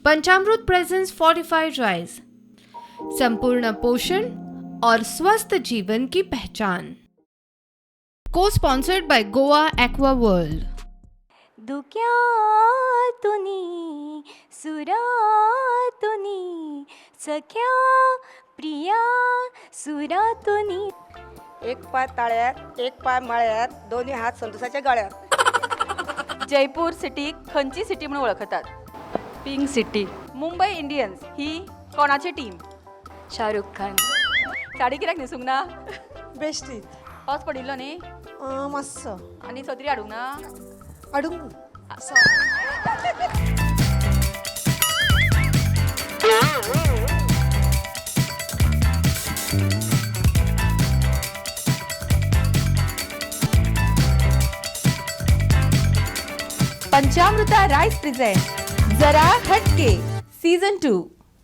पंचामृत presence fortified rice, संपूर्ण पोषण और स्वस्थ जीवन की पहचान। को sponsored by Goa Aqua World. धुक्यातुनी सुरातुनी सख्या प्रिया सुरातुनी. एक पाय ताळ्यात, एक पाय मळ्यात, दोन्ही हात संतोषाच्या गळ्यात. जयपूर सिटी खंयची सिटी म्हणून वळखतात? Pink city. Mumbai Indians ही कोणाची टीम? शाहरुख खान. साडी कित्याक न्हेसूंक ना? बेश्टीत. पावस पडिल्लो न्ही? मातसो. आनी सत्री हाडूंक ना? हाडूंक. पंचामृता राईस प्रेझेंट जरा हटके सीझन 2.